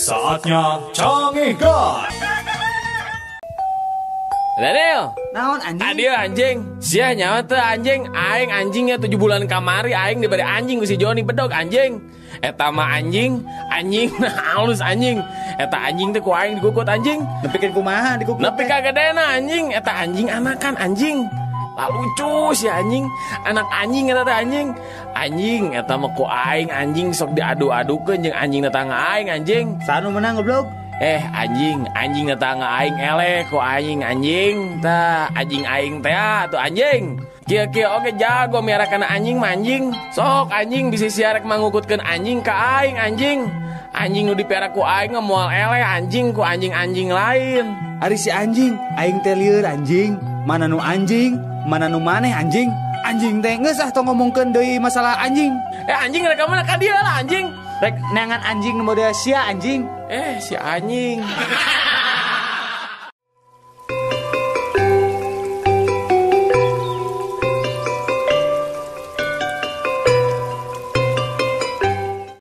Saatnya Cangehgar. Daniel, Naon anjing? Adio anjing. Sia nyawa teu anjing, aing anjingnya 7 bulan kamari aing diberi anjing ku si Joni bedog anjing. Eta mah anjing, anjing nah halus anjing. Eta anjing teh ku aing digukut anjing. Nepikeun kumaha digukut? Nepi ka gedena anjing, eta anjing anakan anjing. Lah lucu si anjing, anak anjing eta teh anjing. Anjing eta mah ku aing anjing sok diadu-adukeun jeung anjing tetangga aing anjing. Saha nu menang goblok? Anjing, anjing tetangga aing eleh ku aing anjing. Tah anjing aing teh atuh anjing. Kieu-kieu oge jago miara kana anjing mah anjing. Sok anjing bisi sia rek mangukutkeun anjing ka aing anjing. Anjing nu dipiara ku aing mah moal eleh anjing ku anjing-anjing lain. Ari si anjing, aing teh lieur anjing. Mana nu anjing, mana nu maneh anjing. Anjing teh geus ah tong ngomongkeun deui masalah anjing. Anjing rek ka mana ka dieu lah anjing. Rek neangan anjing nu model sia anjing. Si anjing.